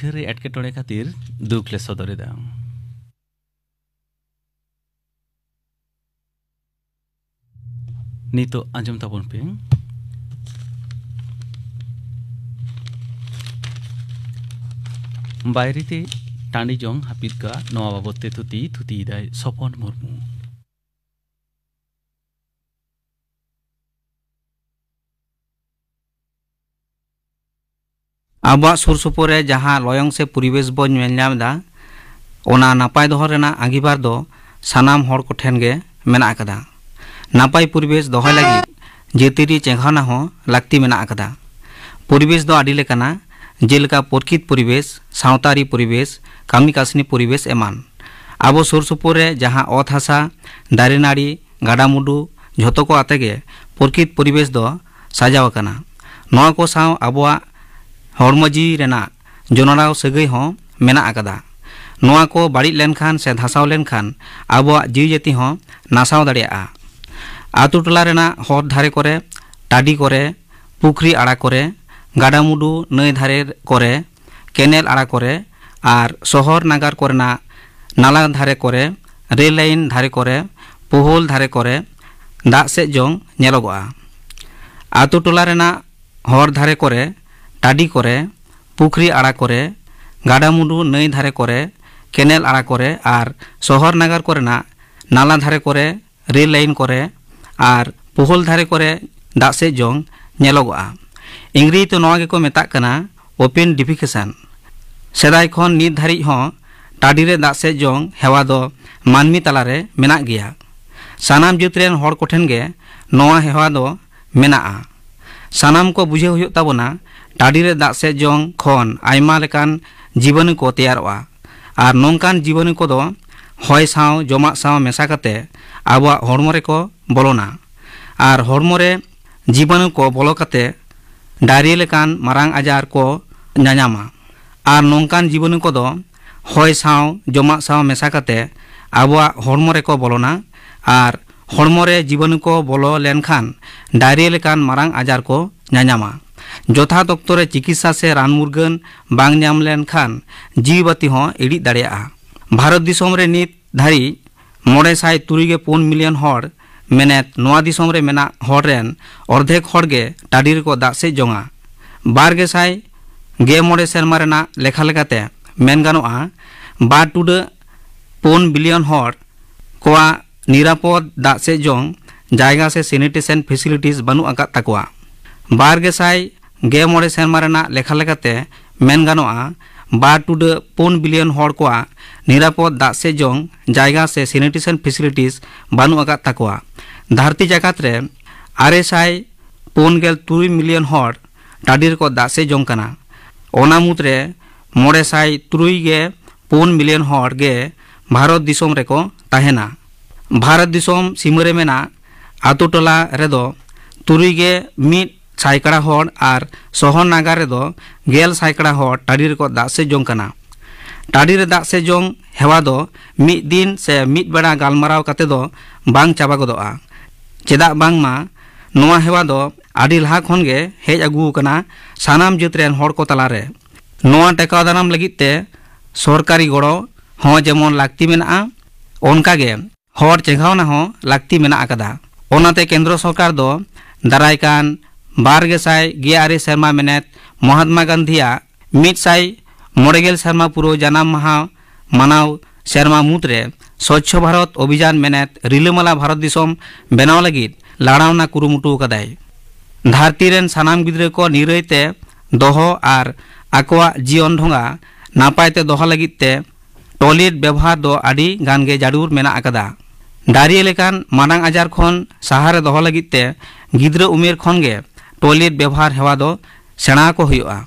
ᱟᱹᱭᱫᱟᱹᱨᱤ ᱮᱴᱠᱮᱴᱚᱬᱮ ᱠᱷᱟᱹᱛᱤᱨ ᱫᱩᱠ ᱞᱮ ᱥᱚᱫᱚᱨ ᱮᱫᱟ᱾ ᱱᱤᱛᱚᱜ ᱟᱸᱡᱚᱢ ᱛᱟᱵᱚᱱ ᱯᱮ᱾ ᱵᱟᱭᱨᱤ ᱛᱮ ᱴᱟᱺᱰᱤ ᱡᱚᱝ ᱦᱟᱹᱯᱤᱫ ᱠᱟᱜ, ᱱᱚᱣᱟ ᱵᱟᱵᱚᱫ ᱛᱮ ᱛᱷᱩᱛᱤ, ᱛᱷᱩᱛᱤᱭᱮᱫᱟᱭ ᱥᱚᱯᱚᱱ ᱢᱩᱨᱢᱩ᱾ ᱟᱵᱚᱣᱟᱜ ᱥᱩᱨ ᱥᱩᱯᱩᱨ ᱨᱮ ᱡᱟᱦᱟᱸ ᱞᱚᱭᱚᱝ ᱥᱮ ᱯᱚᱨᱤᱵᱮᱥ ᱵᱚᱱ ᱧᱮᱞ ᱧᱟᱢ ᱮᱫᱟ, ᱚᱱᱟ ᱱᱟᱯᱟᱭ ᱫᱚᱦᱚ ᱨᱮᱱᱟᱜ ᱟᱸᱜᱤᱵᱷᱟᱨ ᱫᱚ ᱥᱟᱱᱟᱢ ᱦᱚᱲ ᱠᱚᱴᱷᱮᱱ ᱜᱮ ᱢᱮᱱᱟᱜ ᱟᱠᱟᱫᱟ᱾ ᱱᱟᱯᱟᱭ ᱯᱚᱨᱤᱵᱮᱥ ᱫᱚᱦᱚᱭ ᱞᱟᱹᱜᱤᱫ ᱡᱟᱹᱛᱤᱭᱟᱹᱨᱤ ᱪᱮᱸᱜᱷᱟᱣᱱᱟ ᱦᱚᱸ ᱞᱟᱹᱠᱛᱤ ᱢᱮᱱᱟᱜ ᱟᱠᱟᱫᱟ᱾ ᱯᱚᱨᱤᱵᱮᱥ ᱫᱚ ᱟᱹᱰᱤ ᱞᱮᱠᱟᱱᱟ, ᱡᱮᱞᱮᱠᱟ ᱯᱨᱚᱠᱤᱛ ᱯᱚᱨᱤᱵᱮᱥ, ᱥᱟᱶᱛᱟᱨᱤ ᱯᱚᱨᱤᱵᱮᱥ, ᱠᱟᱹᱢᱤ ᱠᱟᱹᱥᱱᱤ ᱯᱚᱨᱤᱵᱮᱥ ᱮᱢᱟᱱ᱾ ᱟᱵᱚ ᱥᱩᱨ ᱥᱩᱯᱩᱨ ᱨᱮ ᱡᱟᱦᱟᱸ ᱚᱛ ᱦᱟᱥᱟ, ᱫᱟᱨᱮ ᱱᱟᱹᱲᱤ, ᱜᱟᱰᱟᱼᱢᱩᱰᱩ, ᱡᱷᱚᱛᱚ ᱠᱚ ᱟᱛᱮ ᱜᱮ ᱯᱨᱚᱠᱤᱛ ᱯᱚᱨᱤᱵᱮᱥ ᱫᱚ ᱥᱟᱡᱟᱣ ᱟᱠᱟᱱᱟ᱾ ᱱᱚᱣᱟ ᱠᱚ ᱥᱟᱶ ᱟᱵᱚᱣᱟᱜ ᱦᱚᱲᱢᱚ ᱡᱤᱣᱤ ᱨᱮᱱᱟᱜ ᱡᱚᱱᱚᱲᱟᱣ ᱥᱟᱹᱜᱟᱹᱭ ᱦᱚᱸ ᱢᱮᱱᱟᱜ ᱟᱠᱟᱫᱟ᱾ ᱱᱚᱣᱟ ᱠᱚ ᱵᱟᱹᱲᱤᱡ ᱞᱮᱱᱠᱷᱟᱱ ᱥᱮ ᱫᱷᱟᱥᱟᱣ ᱞᱮᱱᱠᱷᱟᱱ ᱟᱵᱚᱣᱟᱜ ᱡᱤᱣᱤ ᱡᱟᱹᱛᱤ ᱦᱚᱸ ᱱᱟᱥᱟᱣ ᱫᱟᱲᱮᱭᱟᱜᱼᱟ᱾ ᱟᱛᱳ ᱴᱚᱞᱟ ᱨᱮᱱᱟᱜ ᱦᱚᱨ ᱫᱷᱟᱨᱮ ᱠᱚᱨᱮ, ᱴᱟᱺᱰᱤ ᱠᱚᱨᱮ, ᱯᱩᱠᱷᱨᱤ ᱟᱲᱟ ᱠᱚᱨᱮ, ᱜᱟᱰᱟᱼᱢᱩᱰᱩ, ᱱᱟᱹᱭ ᱫᱷᱟᱨᱮ ᱠᱚᱨᱮ, ᱠᱮᱱᱮᱞ ᱟᱲᱟ ᱠᱚᱨᱮ ᱟᱨ ᱥᱚᱦᱚᱨ ᱱᱟᱜᱟᱨ ᱠᱚᱨᱮᱱᱟᱜ ᱱᱟᱞᱟ ᱫᱷᱟᱨᱮ ᱠᱚᱨᱮ, ᱨᱮᱞ ᱞᱟᱭᱤᱱ ᱫᱷᱟᱨᱮ ᱠᱚᱨᱮ, ᱯᱳᱦᱳᱞ ᱫᱷᱟᱨᱮ ᱠᱚᱨᱮ ᱫᱟᱜ ᱥᱮᱫ ᱡᱚᱝ ᱧᱮᱞᱚᱜᱚᱜᱼᱟ᱾ ᱟᱛᱳ ᱴᱚᱞᱟ ᱨᱮᱱᱟᱜ ᱦᱚᱨ ᱫᱷᱟᱨᱮ ᱠᱚᱨᱮ, ᱴᱟᱺᱰᱤ ᱠᱚᱨᱮ, ᱯᱩᱠᱷᱨᱤ ᱟᱲᱟ ᱠᱚᱨᱮ, ᱜᱟᱰᱟᱼᱢᱩᱰᱩ, ᱱᱟᱹᱭ ᱫᱷᱟᱨᱮ ᱠᱚᱨᱮ, ᱠᱮᱱᱮᱞ ᱟᱲᱟ ᱠᱚᱨᱮ ᱟᱨ ᱥᱚᱦᱚᱨ ᱱᱟᱜᱟᱨ ᱠᱚᱨᱮᱱᱟᱜ ᱱᱟᱞᱟ ᱫᱷᱟᱨᱮ ᱠᱚᱨᱮ, ᱨᱮᱞ ᱞᱟᱭᱤᱱ ᱠᱚᱨᱮ ᱟᱨ ᱯᱳᱦᱳᱞ ᱫᱷᱟᱨᱮ ᱠᱚᱨᱮ ᱫᱟᱜ ᱥᱮᱫ ᱡᱚᱝ ᱧᱮᱞᱚᱜᱚᱜᱼᱟ᱾ ᱤᱝᱨᱮᱡᱤ ᱛᱮ ᱱᱚᱣᱟ ᱜᱮᱠᱚ ᱢᱮᱛᱟᱜ ᱠᱟᱱᱟ open defecation᱾ ᱥᱮᱫᱟᱭ ᱠᱷᱚᱱ ᱱᱤᱛ ᱫᱷᱟᱹᱨᱤᱡ ᱦᱚᱸ ᱴᱟᱺᱰᱤ ᱨᱮ ᱫᱟᱜ ᱥᱮᱫ ᱡᱚᱝ ᱦᱮᱣᱟ ᱫᱚ ᱢᱟᱹᱱᱢᱤ ᱛᱟᱞᱟᱨᱮ ᱢᱮᱱᱟᱜ ᱜᱮᱭᱟ᱾ ᱥᱟᱱᱟᱢ ᱡᱟᱹᱛ ᱨᱮᱱ ᱦᱚᱲ ᱠᱚᱴᱷᱮᱱ ᱜᱮ ᱱᱚᱣᱟ ᱦᱮᱣᱟ ᱫᱚ ᱢᱮᱱᱟᱜᱼᱟ᱾ ᱥᱟᱱᱟᱢ ᱠᱚ ᱵᱩᱡᱷᱟᱹᱣ ᱦᱩᱭᱩᱜ ᱛᱟᱵᱚᱱᱟ, ᱴᱟᱺᱰᱤ ᱨᱮ ᱫᱟᱜ ᱥᱮᱫ ᱡᱚᱝ ᱠᱷᱚᱱ ᱟᱭᱢᱟ ᱞᱮᱠᱟᱱ ᱡᱤᱵᱟᱱᱩ ᱠᱚ ᱛᱮᱭᱟᱨᱚᱜᱼᱟ᱾ ᱟᱨ ᱱᱚᱝᱠᱟᱱ ᱡᱤᱵᱟᱱᱩ ᱠᱚᱫᱚ ᱦᱚᱭ ᱥᱟᱶ, ᱡᱚᱢᱟᱜ ᱥᱟᱶ ᱢᱮᱥᱟ ᱠᱟᱛᱮ ᱟᱵᱚᱣᱟᱜ ᱦᱚᱲᱢᱚ ᱨᱮᱠᱚ ᱵᱚᱞᱚᱱᱟ᱾ ᱟᱨ ᱦᱚᱲᱢᱚ ᱨᱮ ᱡᱤᱵᱟᱱᱩ ᱠᱚ ᱵᱚᱞᱚ ᱠᱟᱛᱮ ᱰᱟᱭᱨᱤᱭᱟ ᱞᱮᱠᱟᱱ ᱢᱟᱨᱟᱝ ᱟᱡᱟᱨ ᱠᱚ ᱧᱟᱧᱟᱢᱟ᱾ ᱟᱨ ᱱᱚᱝᱠᱟᱱ ᱡᱤᱵᱟᱱᱩ ᱠᱚᱫᱚ ᱦᱚᱭ ᱥᱟᱶ, ᱡᱚᱢᱟᱜ ᱥᱟᱶ ᱢᱮᱥᱟ ᱠᱟᱛᱮ ᱟᱵᱚᱣᱟᱜ ᱦᱚᱲᱢᱚ ᱨᱮᱠᱚ ᱵᱚᱞᱚᱱᱟ᱾ ᱟᱨ ᱦᱚᱲᱢᱚ ᱨᱮ ᱡᱤᱵᱟᱱᱩ ᱠᱚ ᱵᱚᱞᱚ ᱞᱮᱱᱠᱷᱟᱱ ᱰᱟᱭᱨᱤᱭᱟ ᱞᱮᱠᱟᱱ ᱢᱟᱨᱟᱝ ᱟᱡᱟᱨ ᱠᱚ ᱧᱟᱧᱟᱢᱟ᱾ ᱡᱚᱛᱷᱟᱛ ᱚᱠᱛᱚ ᱨᱮ ᱪᱤᱠᱤᱛᱥᱟ ᱥᱮ ᱨᱟᱱ ᱢᱩᱨᱜᱟᱹᱱ ᱵᱟᱝ ᱧᱟᱢ ᱞᱮᱱᱠᱷᱟᱱ ᱡᱤᱣᱤ ᱵᱟᱹᱛᱤ ᱦᱚᱸ ᱤᱲᱤᱡ ᱫᱟᱲᱮᱭᱟᱜᱼᱟ᱾ ᱵᱷᱟᱨᱚᱛ ᱫᱤᱥᱚᱢ ᱨᱮ ᱱᱤᱛ ᱫᱷᱟᱹᱨᱤᱡ ᱢᱚᱬᱮ ᱥᱟᱭ ᱛᱩᱨᱩᱭ ᱜᱮ ᱯᱩᱱ ᱢᱤᱞᱤᱭᱚᱱ ᱦᱚᱲ, ᱢᱮᱱᱮᱫ ᱱᱚᱣᱟ ᱫᱤᱥᱚᱢ ᱨᱮ ᱢᱮᱱᱟᱜ ᱦᱚᱲ ᱨᱮᱱ ᱚᱨᱫᱷᱮᱠ ᱦᱚᱲ ᱜᱮ ᱴᱟᱺᱰᱤ ᱨᱮᱠᱚ ᱫᱟᱜ ᱥᱮᱫ ᱡᱚᱝᱟ᱾ ᱵᱟᱨ ᱜᱮᱥᱟᱭ ᱜᱮ ᱢᱚᱬᱮ ᱥᱮᱨᱢᱟ ᱨᱮᱱᱟᱜ ᱞᱮᱠᱷᱟ ᱞᱮᱠᱟᱛᱮ ᱢᱮᱱ ᱜᱟᱱᱚᱜᱼᱟ, ᱵᱟᱨ ᱴᱩᱰᱟᱹᱜ ᱯᱩᱱ ᱵᱤᱞᱤᱭᱚᱱ ᱦᱚᱲ ᱠᱚᱣᱟᱜ ᱱᱤᱨᱟᱯᱚᱫ ᱫᱟᱜ ᱥᱮᱫ ᱡᱚᱝ ᱡᱟᱭᱜᱟ ᱥᱮ sanitation facilities ᱵᱟᱹᱱᱩᱜ ᱟᱠᱟᱫ ᱛᱟᱠᱚᱣᱟ᱾ ᱵᱟᱨ ᱜᱮᱥᱟᱭ ᱜᱮ ᱢᱚᱬᱮ ᱥᱮᱨᱢᱟ ᱨᱮᱱᱟᱜ ᱞᱮᱠᱷᱟ ᱞᱮᱠᱟᱛᱮ ᱢᱮᱱ ᱜᱟᱱᱚᱜᱼᱟ, ᱵᱟᱨ ᱴᱩᱰᱟᱹᱜ ᱯᱩᱱ ᱵᱤᱞᱤᱭᱚᱱ ᱦᱚᱲ ᱠᱚᱣᱟᱜ ᱱᱤᱨᱟᱯᱚᱫ ᱫᱟᱜ ᱥᱮᱫ ᱡᱚᱝ ᱡᱟᱭᱜᱟ ᱥᱮ sanitation facilities ᱵᱟᱹᱱᱩᱜ ᱟᱠᱟᱫ ᱛᱟᱠᱚᱣᱟ᱾ ᱫᱷᱟᱹᱨᱛᱤ ᱡᱟᱠᱟᱛ ᱨᱮ ᱟᱨᱮ ᱥᱟᱭ ᱯᱩᱱ ᱜᱮᱞ ᱛᱩᱨᱩᱭ ᱢᱤᱞᱤᱭᱚᱱ ᱦᱚᱲ ᱴᱟᱺᱰᱤ ᱨᱮᱠᱚ ᱫᱟᱜ ᱥᱮᱫ ᱡᱚᱝ ᱠᱟᱱᱟ᱾ ᱚᱱᱟ ᱢᱩᱫᱽᱨᱮ ᱢᱚᱬᱮ ᱥᱟᱭ ᱛᱩᱨᱩᱭ ᱜᱮ ᱯᱩᱱ ᱢᱤᱞᱤᱭᱚᱱ ᱦᱚᱲ ᱜᱮ ᱵᱷᱟᱨᱚᱛ ᱫᱤᱥᱚᱢ ᱨᱮᱠᱚ ᱛᱟᱦᱮᱱᱟ᱾ ᱵᱷᱟᱨᱚᱛ ᱫᱤᱥᱚᱢ ᱥᱤᱢᱟᱹ ᱨᱮ ᱢᱮᱱᱟᱜ ᱟᱛᱳ ᱴᱚᱞᱟ ᱨᱮᱫᱚ ᱛᱩᱨᱩᱭ ᱜᱮ ᱢᱤᱫ ᱥᱟᱭᱠᱟᱲᱟ ᱦᱚᱲ ᱟᱨ ᱥᱚᱦᱚᱨ ᱱᱟᱜᱟᱨ ᱨᱮᱫᱚ ᱜᱮᱞ ᱥᱟᱭᱠᱟᱲᱟ ᱦᱚᱲ ᱴᱟᱺᱰᱤ ᱨᱮᱠᱚ ᱫᱟᱜ ᱥᱮᱫ ᱡᱚᱝ ᱠᱟᱱᱟ᱾ ᱴᱟᱺᱰᱤ ᱨᱮ ᱫᱟᱜ ᱥᱮᱫ ᱡᱚᱝ ᱦᱮᱣᱟ ᱫᱚ ᱢᱤᱫ ᱫᱤᱱ ᱥᱮ ᱢᱤᱫ ᱵᱮᱲᱟ ᱜᱟᱞᱢᱟᱨᱟᱣ ᱠᱟᱛᱮ ᱫᱚ ᱵᱟᱝ ᱪᱟᱵᱟ ᱜᱚᱫᱚᱜᱼᱟ᱾ ᱪᱮᱫᱟᱜ ᱵᱟᱝᱢᱟ ᱱᱚᱣᱟ ᱦᱮᱣᱟ ᱫᱚ ᱟᱹᱰᱤ ᱞᱟᱦᱟ ᱠᱷᱚᱱ ᱜᱮ ᱦᱮᱡ ᱟᱹᱜᱩ ᱟᱠᱟᱱᱟ ᱥᱟᱱᱟᱢ ᱡᱟᱹᱛ ᱨᱮᱱ ᱦᱚᱲ ᱠᱚ ᱛᱟᱞᱟᱨᱮ᱾ ᱱᱚᱣᱟ ᱴᱮᱠᱟᱣ ᱫᱟᱨᱟᱢ ᱞᱟᱹᱜᱤᱫ ᱛᱮ ᱥᱚᱨᱠᱟᱨᱤ ᱜᱚᱲᱚ ᱦᱚᱸ ᱡᱮᱢᱚᱱ ᱞᱟᱹᱠᱛᱤ ᱢᱮᱱᱟᱜᱼᱟ, ᱚᱱᱠᱟ ᱜᱮ ᱦᱚᱲ ᱪᱮᱸᱜᱷᱟᱣᱱᱟ ᱦᱚᱸ ᱞᱟᱹᱠᱛᱤ ᱢᱮᱱᱟᱜ ᱟᱠᱟᱫᱟ᱾ ᱚᱱᱟᱛᱮ ᱠᱮᱱᱫᱨᱚ ᱥᱚᱨᱠᱟᱨ ᱫᱚ ᱫᱟᱨᱟᱭ ᱠᱟᱱ ᱵᱟᱨ ᱜᱮᱥᱟᱭ ᱜᱮ ᱟᱨᱮ ᱥᱮᱨᱢᱟ ᱢᱮᱱᱮᱛ ᱢᱚᱦᱟᱛᱢᱟ ᱜᱟᱱᱫᱷᱤᱭᱟᱜ ᱢᱤᱫ ᱥᱟᱭ ᱢᱚᱬᱮ ᱜᱮᱞ ᱥᱮᱨᱢᱟ ᱯᱩᱨᱟᱹᱣ ᱡᱟᱱᱟᱢ ᱢᱟᱦᱟ ᱢᱟᱱᱟᱣ ᱥᱮᱨᱢᱟ ᱢᱩᱫᱽᱨᱮ ᱥᱚᱪᱪᱷᱚ ᱵᱷᱟᱨᱚᱛ ᱚᱵᱷᱤᱡᱟᱱ ᱢᱮᱱᱮᱛ ᱨᱤᱞᱟᱹᱢᱟᱞᱟ ᱵᱷᱟᱨᱚᱛ ᱫᱤᱥᱚᱢ ᱵᱮᱱᱟᱣ ᱞᱟᱹᱜᱤᱫ ᱞᱟᱲᱟᱣᱱᱟ ᱠᱩᱨᱩᱢᱩᱴᱩ ᱟᱠᱟᱫᱟᱭ᱾ ᱫᱷᱟᱹᱨᱛᱤ ᱨᱮᱱ ᱥᱟᱱᱟᱢ ᱜᱤᱫᱽᱨᱟᱹ ᱠᱚ ᱱᱤᱨᱟᱹᱭ ᱛᱮ ᱫᱚᱦᱚ ᱟᱨ ᱟᱠᱚᱣᱟᱜ ᱡᱤᱭᱚᱱ ᱰᱷᱚᱸᱜᱟ ᱱᱟᱯᱟᱭ ᱛᱮ ᱫᱚᱦᱚ ᱞᱟᱹᱜᱤᱫ ᱛᱮ ᱴᱚᱭᱞᱮᱴ ᱵᱮᱵᱚᱦᱟᱨ ᱫᱚ ᱟᱹᱰᱤ ᱜᱟᱱ ᱜᱮ ᱡᱟᱹᱨᱩᱲ ᱢᱮᱱᱟᱜ ᱟᱠᱟᱫᱟ᱾ ᱰᱟᱭᱨᱤᱭᱟ ᱞᱮᱠᱟᱱ ᱢᱟᱨᱟᱝ ᱟᱡᱟᱨ ᱠᱷᱚᱱ ᱥᱟᱦᱟ ᱨᱮ ᱫᱚᱦᱚ ᱞᱟᱹᱜᱤᱫ ᱛᱮ ᱜᱤᱫᱽᱨᱟᱹ ᱩᱢᱮᱨ ᱠᱷᱚᱱ ᱜᱮ ᱴᱚᱭᱞᱮᱴ ᱵᱮᱵᱚᱦᱟᱨ ᱦᱮᱣᱟ ᱫᱚ ᱥᱮᱬᱟ ᱟᱠᱚ ᱦᱩᱭᱩᱜᱼᱟ᱾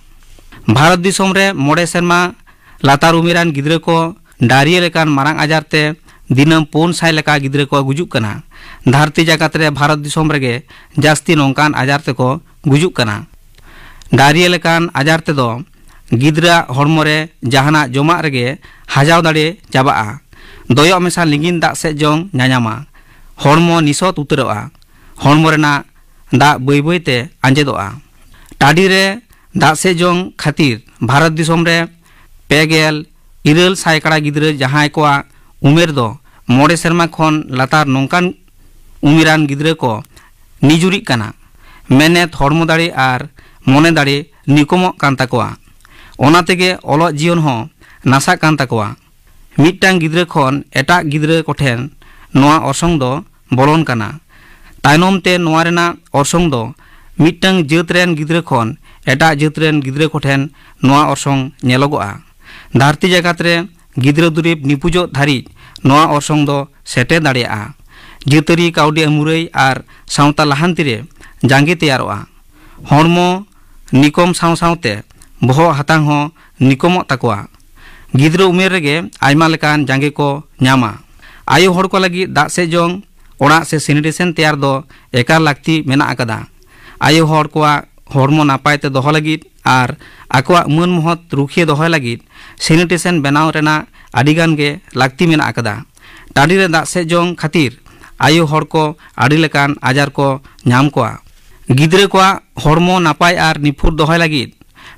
ᱵᱷᱟᱨᱚᱛ ᱫᱤᱥᱚᱢ ᱨᱮ ᱢᱚᱬᱮ ᱥᱮᱨᱢᱟ ᱞᱟᱛᱟᱨ ᱩᱢᱮᱨᱟᱱ ᱜᱤᱫᱽᱨᱟᱹ ᱠᱚ ᱰᱟᱭᱨᱤᱭᱟ ᱞᱮᱠᱟᱱ ᱢᱟᱨᱟᱝ ᱟᱡᱟᱨ ᱛᱮ ᱫᱤᱱᱟᱹᱢ ᱯᱩᱱ ᱥᱟᱭ ᱞᱮᱠᱟ ᱜᱤᱫᱽᱨᱟᱹ ᱠᱚ ᱜᱩᱡᱩᱜ ᱠᱟᱱᱟ᱾ ᱫᱷᱟᱹᱨᱛᱤ ᱡᱟᱠᱟᱛ ᱨᱮ ᱵᱷᱟᱨᱚᱛ ᱫᱤᱥᱚᱢ ᱨᱮᱜᱮ ᱡᱟᱹᱥᱛᱤ ᱱᱚᱝᱠᱟᱱ ᱟᱡᱟᱨ ᱛᱮᱠᱚ ᱜᱩᱡᱩᱜ ᱠᱟᱱᱟ᱾ ᱰᱟᱭᱨᱤᱭᱟ ᱞᱮᱠᱟᱱ ᱟᱡᱟᱨ ᱛᱮᱫᱚ ᱜᱤᱫᱽᱨᱟᱹᱣᱟᱜ ᱦᱚᱲᱢᱚ ᱨᱮ ᱡᱟᱦᱟᱱᱟᱜ ᱡᱚᱢᱟᱜ ᱨᱮᱜᱮ ᱦᱟᱡᱟᱣ ᱫᱟᱲᱮ ᱪᱟᱵᱟᱜᱼᱟ᱾ ᱫᱚᱭᱚᱜ ᱢᱮᱥᱟ ᱞᱤᱸᱜᱤᱱ ᱫᱟᱜ ᱥᱮᱫ ᱡᱚᱝ ᱧᱟᱧᱟᱢᱟ᱾ ᱦᱚᱲᱢᱚ ᱱᱤᱥᱚᱛ ᱩᱛᱟᱹᱨᱚᱜᱼᱟ᱾ ᱦᱚᱲᱢᱚ ᱨᱮᱱᱟᱜ ᱫᱟᱜ ᱵᱟᱹᱭ ᱵᱟᱹᱭ ᱛᱮ ᱟᱸᱡᱮᱫᱚᱜᱼᱟ᱾ ᱴᱟᱺᱰᱤ ᱨᱮ ᱫᱟᱜ ᱥᱮᱫ ᱡᱚᱝ ᱠᱷᱟᱹᱛᱤᱨ ᱵᱷᱟᱨᱚᱛ ᱫᱤᱥᱚᱢ ᱨᱮ ᱯᱮ ᱜᱮᱞ ᱤᱨᱟᱹᱞ ᱥᱟᱭᱠᱟᱲᱟ ᱜᱤᱫᱽᱨᱟᱹ, ᱡᱟᱦᱟᱸᱭ ᱠᱚᱣᱟᱜ ᱩᱢᱮᱨ ᱫᱚ ᱢᱚᱬᱮ ᱥᱮᱨᱢᱟ ᱠᱷᱚᱱ ᱞᱟᱛᱟᱨ, ᱱᱚᱝᱠᱟᱱ ᱩᱢᱮᱨᱟᱱ ᱜᱤᱫᱽᱨᱟᱹ ᱠᱚ ᱱᱤᱡᱩᱨᱤᱜ ᱠᱟᱱᱟ᱾ ᱢᱮᱱᱮᱛ ᱦᱚᱲᱢᱚ ᱫᱟᱲᱮ ᱟᱨ ᱢᱚᱱᱮ ᱫᱟᱲᱮ ᱱᱤᱠᱚᱢᱚᱜ ᱠᱟᱱ ᱛᱟᱠᱚᱣᱟ᱾ ᱚᱱᱟ ᱛᱮᱜᱮ ᱚᱞᱚᱜ ᱡᱤᱭᱚᱱ ᱦᱚᱸ ᱱᱟᱥᱟᱜ ᱠᱟᱱ ᱛᱟᱠᱚᱣᱟ᱾ ᱢᱤᱫᱴᱟᱝ ᱜᱤᱫᱽᱨᱟᱹ ᱠᱷᱚᱱ ᱮᱴᱟᱜ ᱜᱤᱫᱽᱨᱟᱹ ᱠᱚᱴᱷᱮᱱ ᱱᱚᱣᱟ ᱚᱨᱥᱚᱝ ᱫᱚ ᱵᱚᱞᱚᱱ ᱠᱟᱱᱟ᱾ ᱛᱟᱭᱱᱚᱢ ᱛᱮ ᱱᱚᱣᱟ ᱨᱮᱱᱟᱜ ᱚᱨᱥᱚᱝ ᱫᱚ ᱢᱤᱫᱴᱟᱝ ᱡᱟᱹᱛ ᱨᱮᱱ ᱜᱤᱫᱽᱨᱟᱹ ᱠᱷᱚᱱ ᱮᱴᱟᱜ ᱡᱟᱹᱛ ᱨᱮᱱ ᱜᱤᱫᱽᱨᱟᱹ ᱠᱚᱴᱷᱮᱱ ᱱᱚᱣᱟ ᱚᱨᱥᱚᱝ ᱧᱮᱞᱚᱜᱚᱜᱼᱟ᱾ ᱫᱷᱟᱹᱨᱛᱤ ᱡᱟᱠᱟᱛ ᱨᱮ ᱜᱤᱫᱽᱨᱟᱹ ᱫᱩᱨᱤᱵ ᱱᱤᱯᱩᱡᱚᱜ ᱫᱷᱟᱹᱨᱤᱡ ᱱᱚᱣᱟ ᱚᱨᱥᱚᱝ ᱫᱚ ᱥᱮᱴᱮᱨ ᱫᱟᱲᱮᱭᱟᱜᱼᱟ᱾ ᱡᱟᱹᱛᱟᱹᱨᱤ ᱠᱟᱹᱣᱰᱤ ᱢᱩᱨᱟᱹᱭ ᱟᱨ ᱥᱟᱶᱛᱟ ᱞᱟᱦᱟᱱᱛᱤ ᱨᱮ ᱡᱟᱸᱜᱮ ᱛᱮᱭᱟᱨᱚᱜᱼᱟ᱾ ᱦᱚᱲᱢᱚ ᱱᱤᱠᱚᱢ ᱥᱟᱶ ᱥᱟᱶᱛᱮ ᱵᱚᱦᱚᱜ ᱦᱟᱛᱟᱝ ᱦᱚᱸ ᱱᱤᱠᱚᱢᱚᱜ ᱛᱟᱠᱚᱣᱟ᱾ ᱜᱤᱫᱽᱨᱟᱹ ᱩᱢᱮᱨ ᱨᱮᱜᱮ ᱟᱭᱢᱟ ᱞᱮᱠᱟᱱ ᱡᱟᱸᱜᱮ ᱠᱚ ᱧᱟᱢᱟ᱾ ᱟᱭᱳ ᱦᱚᱲ ᱠᱚ ᱞᱟᱹᱜᱤᱫ ᱫᱟᱜ ᱥᱮᱫ ᱡᱚᱝ ᱚᱲᱟᱜ ᱥᱮ ᱥᱮᱱᱤᱴᱮᱥᱚᱱ ᱛᱮᱭᱟᱨ ᱫᱚ ᱮᱠᱟᱞ ᱞᱟᱹᱠᱛᱤ ᱢᱮᱱᱟᱜ ᱟᱠᱟᱫᱟ᱾ ᱟᱭᱳ ᱦᱚᱲ ᱠᱚᱣᱟᱜ ᱦᱚᱲᱢᱚ ᱱᱟᱯᱟᱭ ᱛᱮ ᱫᱚᱦᱚ ᱞᱟᱹᱜᱤᱫ ᱟᱨ ᱟᱠᱚᱣᱟᱜ ᱢᱟᱹᱱ ᱢᱚᱦᱚᱛ ᱨᱩᱠᱷᱤᱭᱟᱹ ᱫᱚᱦᱚᱭ ᱞᱟᱹᱜᱤᱫ ᱥᱮᱱᱤᱴᱮᱥᱚᱱ ᱵᱮᱱᱟᱣ ᱨᱮᱱᱟᱜ ᱟᱹᱰᱤ ᱜᱟᱱ ᱜᱮ ᱞᱟᱹᱠᱛᱤ ᱢᱮᱱᱟᱜ ᱟᱠᱟᱫᱟ᱾ ᱴᱟᱺᱰᱤ ᱨᱮ ᱫᱟᱜ ᱥᱮᱫ ᱡᱚᱝ ᱠᱷᱟᱹᱛᱤᱨ ᱟᱭᱳ ᱦᱚᱲ ᱠᱚ ᱟᱹᱰᱤ ᱞᱮᱠᱟᱱ ᱟᱡᱟᱨ ᱠᱚ ᱧᱟᱢ ᱠᱚᱣᱟ᱾ ᱜᱤᱫᱽᱨᱟᱹ ᱠᱚᱣᱟᱜ ᱦᱚᱲᱢᱚ ᱱᱟᱯᱟᱭ ᱟᱨ ᱱᱤᱯᱷᱩᱴ ᱫᱚᱦᱚᱭ ᱞᱟᱹᱜᱤᱫ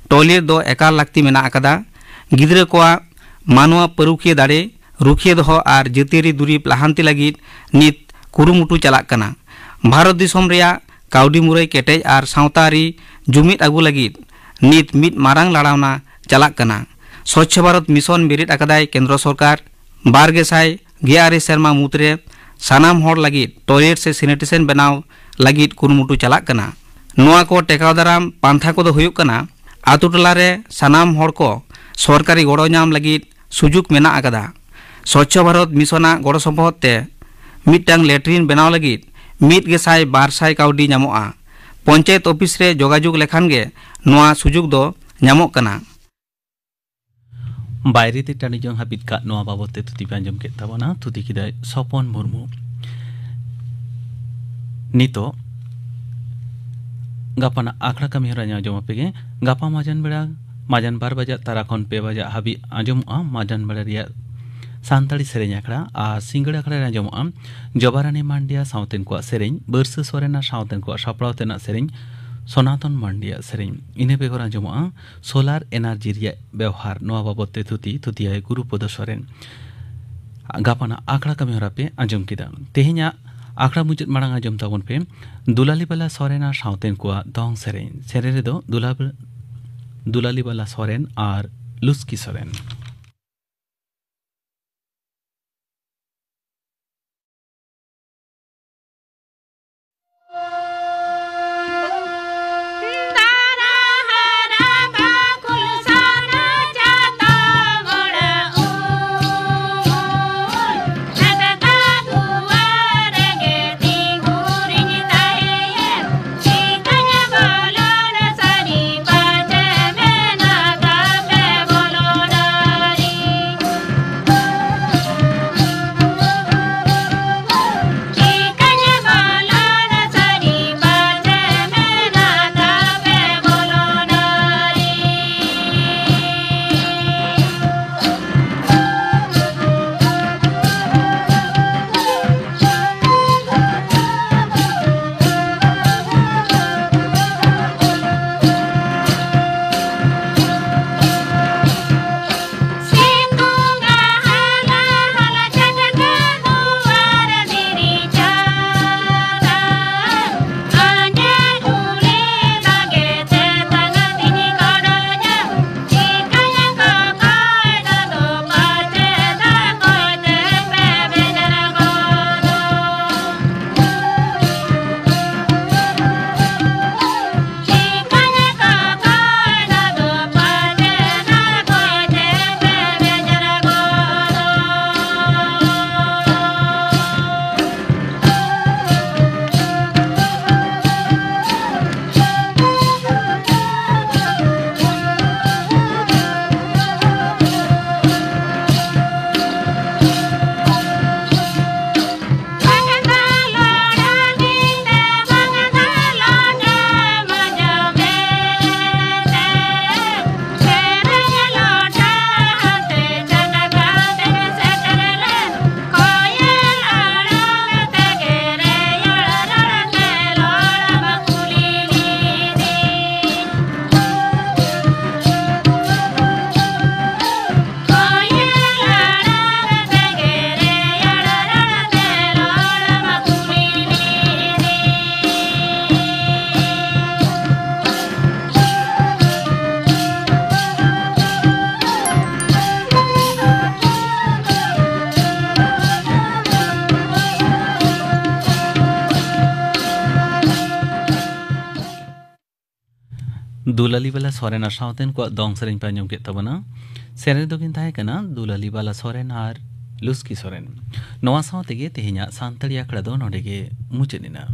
ᱴᱚᱭᱞᱮᱴ ᱫᱚ ᱮᱠᱟᱞ ᱞᱟᱹᱠᱛᱤ ᱢᱮᱱᱟᱜ ᱟᱠᱟᱫᱟ᱾ ᱜᱤᱫᱽᱨᱟᱹ ᱠᱚᱣᱟᱜ ᱢᱟᱱᱣᱟ ᱯᱟᱹᱨᱩᱠᱷᱤᱭᱟᱹ ᱫᱟᱲᱮ ᱨᱩᱠᱷᱤᱭᱟᱹ ᱫᱚᱦᱚ ᱟᱨ ᱡᱟᱹᱛᱤᱭᱟᱹᱨᱤ ᱫᱩᱨᱤᱵᱽ ᱞᱟᱦᱟᱱᱛᱤ ᱞᱟᱹᱜᱤᱫ ᱱᱤᱛ ᱠᱩᱨᱩᱢᱩᱴᱩ ᱪᱟᱞᱟᱜ ᱠᱟᱱᱟ᱾ ᱵᱷᱟᱨᱚᱛ ᱫᱤᱥᱚᱢ ᱨᱮᱭᱟᱜ ᱠᱟᱹᱣᱰᱤ ᱢᱩᱨᱟᱹᱭ ᱠᱮᱴᱮᱡ ᱟᱨ ᱥᱟᱶᱛᱟ ᱟᱹᱨᱤ ᱡᱩᱢᱤᱫ ᱟᱹᱜᱩ ᱞᱟᱹᱜᱤᱫ ᱱᱤᱛ ᱢᱤᱫ ᱢᱟᱨᱟᱝ ᱞᱟᱲᱟᱣᱱᱟ ᱪᱟᱞᱟᱜ ᱠᱟᱱᱟ᱾ ᱥᱚᱪᱪᱷᱚ ᱵᱷᱟᱨᱚᱛ ᱢᱤᱥᱚᱱ ᱵᱮᱨᱮᱫ ᱟᱠᱟᱫᱟᱭ ᱠᱮᱱᱫᱨᱚ ᱥᱚᱨᱠᱟᱨ᱾ ᱵᱟᱨ ᱜᱮᱥᱟᱭ ᱜᱮᱞ ᱟᱨᱮ ᱥᱮᱨᱢᱟ ᱢᱩᱫᱽᱨᱮ ᱥᱟᱱᱟᱢ ᱦᱚᱲ ᱞᱟᱹᱜᱤᱫ ᱴᱚᱭᱞᱮᱴ ᱥᱮ ᱥᱮᱱᱤᱴᱮᱥᱚᱱ ᱵᱮᱱᱟᱣ ᱞᱟᱹᱜᱤᱫ ᱠᱩᱨᱩᱢᱩᱴᱩ ᱪᱟᱞᱟᱜ ᱠᱟᱱᱟ᱾ ᱱᱚᱣᱟ ᱠᱚ ᱴᱮᱠᱟᱣ ᱫᱟᱨᱟᱢ ᱯᱟᱱᱛᱷᱟ ᱠᱚᱫᱚ ᱦᱩᱭᱩᱜ ᱠᱟᱱᱟ, ᱟᱛᱳ ᱴᱚᱞᱟ ᱨᱮ ᱥᱟᱱᱟᱢ ᱦᱚᱲ ᱠᱚ ᱥᱚᱨᱠᱟᱨᱤ ᱜᱚᱲᱚ ᱧᱟᱢ ᱞᱟᱹᱜᱤᱫ ᱥᱩᱡᱩᱜᱽ ᱢᱮᱱᱟᱜ ᱟᱠᱟᱫᱟ᱾ ᱥᱚᱪᱪᱷᱚ ᱵᱷᱟᱨᱚᱛ ᱢᱤᱥᱚᱱᱟᱜ ᱜᱚᱲᱚ ᱥᱚᱯᱚᱦᱚᱫ ᱛᱮ ᱢᱤᱫᱴᱟᱝ ᱞᱮᱴᱨᱤᱱ ᱵᱮᱱᱟᱣ ᱞᱟᱹᱜᱤᱫ ᱢᱤᱫ ᱜᱮᱥᱟᱭ ᱵᱟᱨ ᱥᱟᱭ ᱠᱟᱹᱣᱰᱤ ᱧᱟᱢᱚᱜᱼᱟ᱾ ᱯᱚᱧᱪᱟᱭᱮᱛ ᱚᱯᱷᱤᱥ ᱨᱮ ᱡᱳᱜᱟᱡᱳᱜᱽ ᱞᱮᱠᱷᱟᱱ ᱜᱮ ᱱᱚᱣᱟ ᱥᱩᱡᱩᱜᱽ ᱫᱚ ᱧᱟᱢᱚᱜ ᱠᱟᱱᱟ᱾ ᱵᱟᱭᱨᱮ ᱛᱮ ᱴᱟᱺᱰᱤ ᱡᱚᱝ ᱦᱟᱹᱯᱤᱫ ᱠᱟᱜ ᱱᱚᱣᱟ ᱵᱟᱵᱚᱫ ᱛᱮ ᱛᱷᱩᱛᱤ ᱯᱮ ᱟᱸᱡᱚᱢ ᱠᱮᱫ ᱛᱟᱵᱚᱱᱟ᱾ ᱛᱷᱩᱛᱤ ᱠᱮᱫᱟᱭ ᱥᱚᱯᱚᱱ ᱢᱩᱨᱢᱩ᱾ ᱱᱤᱛᱚᱜ ᱜᱟᱯᱟᱱᱟᱜ ᱟᱠᱷᱲᱟ ᱠᱟᱹᱢᱤ ᱦᱚᱨᱟ ᱟᱸᱡᱚᱢ ᱟᱯᱮ ᱜᱮ᱾ ᱜᱟᱯᱟ ᱢᱟᱡᱟᱱ ᱵᱮᱲᱟ, ᱢᱟᱡᱟᱱ ᱵᱟᱨ ᱵᱟᱡᱟᱜ ᱛᱟᱨᱟ ᱠᱷᱚᱱ ᱯᱮ ᱵᱟᱡᱟᱜ ᱦᱟᱹᱵᱤᱡ ᱟᱸᱡᱚᱢᱚᱜᱼᱟ ᱢᱟᱡᱟᱱ ᱵᱮᱲᱟ ᱨᱮᱭᱟᱜ ᱥᱟᱱᱛᱟᱲᱤ ᱥᱮᱨᱮᱧ ᱟᱠᱷᱲᱟ᱾ ᱟᱨ ᱥᱤᱸᱜᱟᱹᱲ ᱟᱠᱷᱲᱟ ᱨᱮ ᱟᱸᱡᱚᱢᱚᱜᱼᱟ ᱡᱚᱵᱟᱨᱟᱱᱤ ᱢᱟᱱᱰᱤᱭᱟ ᱥᱟᱶᱛᱮᱱ ᱠᱚᱣᱟᱜ ᱥᱮᱨᱮᱧ, ᱵᱟᱹᱨᱥᱟᱹ ᱥᱚᱨᱮᱱᱟᱜ ᱥᱟᱶᱛᱮᱱ ᱠᱚᱣᱟᱜ ᱥᱟᱯᱲᱟᱣ ᱛᱮᱱᱟᱜ ᱥᱮᱨᱮᱧ, ᱥᱚᱱᱟᱛᱚᱱ ᱢᱟᱱᱰᱤᱭᱟᱜ ᱥᱮᱨᱮᱧ᱾ ᱤᱱᱟᱹ ᱵᱮᱜᱚᱨ ᱟᱸᱡᱚᱢᱚᱜᱼᱟ ᱥᱳᱞᱟᱨ ᱮᱱᱟᱨᱡᱤ ᱨᱮᱭᱟᱜ ᱵᱮᱣᱦᱟᱨ, ᱱᱚᱣᱟ ᱵᱟᱵᱚᱫ ᱛᱮ ᱛᱷᱩᱛᱤ, ᱛᱷᱩᱛᱤᱭᱟᱭ ᱜᱩᱨᱩᱯᱚᱫᱚ ᱥᱚᱨᱮᱱ᱾ ᱜᱟᱯᱟᱱᱟᱜ ᱟᱠᱷᱲᱟ ᱠᱟᱹᱢᱤ ᱦᱚᱨᱟ ᱯᱮ ᱟᱸᱡᱚᱢ ᱠᱮᱫᱟ᱾ ᱛᱮᱦᱮᱧᱟᱜ ᱟᱠᱷᱲᱟ ᱢᱩᱪᱟᱹᱫ ᱢᱟᱲᱟᱝ ᱟᱸᱡᱚᱢ ᱛᱟᱵᱚᱱ ᱯᱮ ᱫᱩᱞᱟᱞᱤ ᱵᱟᱞᱟ ᱥᱚᱨᱮᱱ ᱟᱨ ᱥᱟᱶᱛᱮᱱ ᱠᱚᱣᱟᱜ ᱫᱚᱝ ᱥᱮᱨᱮᱧ᱾ ᱥᱮᱨᱮᱧ ᱨᱮᱫᱚ ᱫᱩᱞᱟᱵ-, ᱫᱩᱞᱟᱞᱤ ᱵᱟᱞᱟ ᱥᱚᱨᱮᱱ ᱟᱨ ᱞᱩᱥᱠᱤ ᱥᱚᱨᱮᱱ᱾ ᱫᱩᱞᱟᱞᱤ ᱵᱟᱞᱟ ᱥᱚᱨᱮᱱ ᱟᱨ ᱥᱟᱶᱛᱮᱱ ᱠᱚᱣᱟᱜ ᱫᱚᱝ ᱥᱮᱨᱮᱧ ᱯᱮ ᱟᱸᱡᱚᱢ ᱠᱮᱫ ᱛᱟᱵᱚᱱᱟ᱾ ᱥᱮᱨᱮᱧ ᱫᱚᱠᱤᱱ ᱛᱟᱦᱮᱸ ᱠᱟᱱᱟ ᱫᱩᱞᱟᱞᱤ ᱵᱟᱞᱟ ᱥᱚᱨᱮᱱ ᱟᱨ ᱞᱩᱥᱠᱤ ᱥᱚᱨᱮᱱ᱾ ᱱᱚᱣᱟ ᱥᱟᱶ ᱛᱮᱜᱮ ᱛᱮᱦᱮᱧᱟᱜ ᱥᱟᱱᱛᱟᱲᱤ ᱟᱠᱷᱲᱟ ᱫᱚ ᱱᱚᱰᱮ ᱜᱮ ᱢᱩᱪᱟᱹᱫ ᱮᱱᱟ᱾